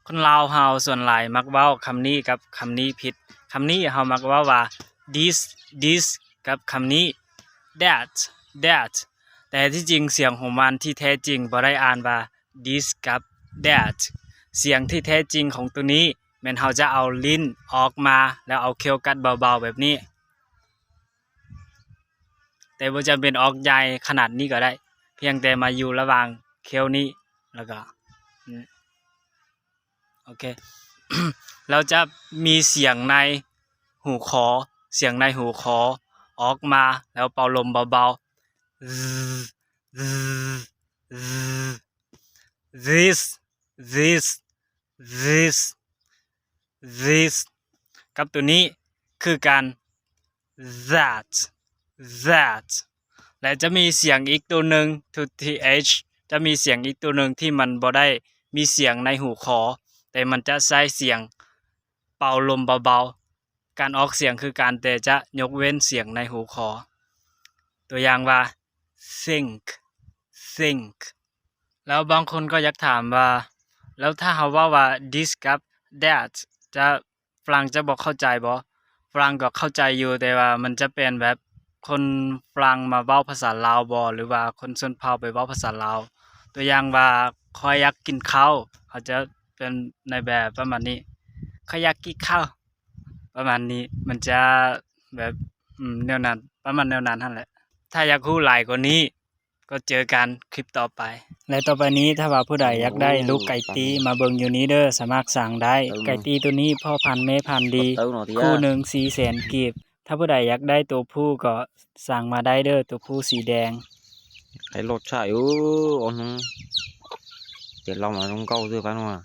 ຄົນລາວເຮົາສ່ວນຫຼາຍມັກເວົ້າຄຳນີ້ກັບຄຳນີ້ຜິດ. ຄຳນີ້ເຮົາມັກເວົ້າວ່າ this this ກັບຄຳນີ້ that that ແຕ່ທີ່ຈິງສຽງຂອງມັນທີ່ແທ້ຈິງບໍ່ໄດ້ອ່ານວ່າ this ກັບ that. ສຽງທີ່ແທ້ຈິງຂອງໂຕນີ້ແມ່ນເຮົາຈະເອົາລີ້ນອອກມາ ແລ້ວເອົາເຂ້ວກັດເບົາໆແບບນີ້. ແຕ່ບໍ່ຈຳເປັນອອກໃຫຍ່ຂະໜາດນີ້ກໍໄດ້, ພຽງແຕ່ມາຢູ່ລະຫວ່າງເຂ້ວນີ້ ແລ້ວກໍ ໂອເຄ ແລ້ວຈະມີສຽງໃນຫູຄໍ, ສຽງໃນຫູຄໍອອກມາ ແລ້ວເປົ່າລົມເບົາໆ this this this ກັບໂຕນີ້ຄືການ that that ແລະ ຈະມີສຽງອີກໂຕໜຶ່ງ two th ຈະມີສຽງອີກໂຕໜຶ່ງທີ່ມັນບໍ່ໄດ້ມີສຽງໃນຫູຄໍ ແຕ່ມັນຈະໃຊ້ສຽງເປົ່າລົມເບົາໆ. ການອອກສຽງຄືກັນ ແຕ່ຈະຍົກເວັ້ນສຽງໃນຫູຄໍ. ຕົວຢ່າງວ່າ think think. ແລ້ວບາງຄົນກໍຢາກຖາມວ່າ ແລ້ວຖ້າເຮົາເວົ້າວ່າ this ກັບ that ຈະ ຝຣັ່ງຈະບໍ່ເຂົ້າໃຈບໍ່? ຝຣັ່ງກໍເຂົ້າໃຈຢູ່ ແຕ່ວ່າມັນຈະເປັນແບບຄົນຝຣັ່ງມາເວົ້າພາສາລາວບໍ່ ຫຼືວ່າຄົນຊົນເຜົ່າໄປເວົ້າພາສາລາວ. ຕົວຢ່າງວ່າ ຂ້ອຍຢາກກິນເຂົ້າ ເຂົາຈະເປັນໃນແບບປະມານນີ້ ຂ້ອຍຢາກກິນເຂົ້າ ປະມານນີ້ ມັນຈະແບບ ອືມ ແນວນັ້ນ ປະມານແນວນັ້ນຫັ້ນແຫຼະ. ຖ້າຢາກຮູ້ຫຼາຍກວ່ານີ້ ກໍເຈີກັນຄລິບຕໍ່ໄປ. ແລະ ຕໍ່ໄປນີ້ ຖ້າວ່າຜູ້ໃດຢາກໄດ້ລູກໄກ່ຕີມາເບິ່ງຢູ່ນີ້ເດີ ສາມາດສັ່ງໄດ້. ໄກ່ຕີໂຕນີ້ພໍ່ພັນແມ່ພັນດີ ຄູ່ໜຶ່ງສີ່ແສນກີບ. ຖ້າຜູ້ໃດຢາກໄດ້ໂຕຜູ້ກໍສັ່ງມາໄດ້ເດີ ໂຕຜູ້ສີແດງ. ໄກ່ລົດຊາຍ ໂອ້ ອັນ ເຈັດລຳ ລຳເກົ່າເດີ ປານວ່າ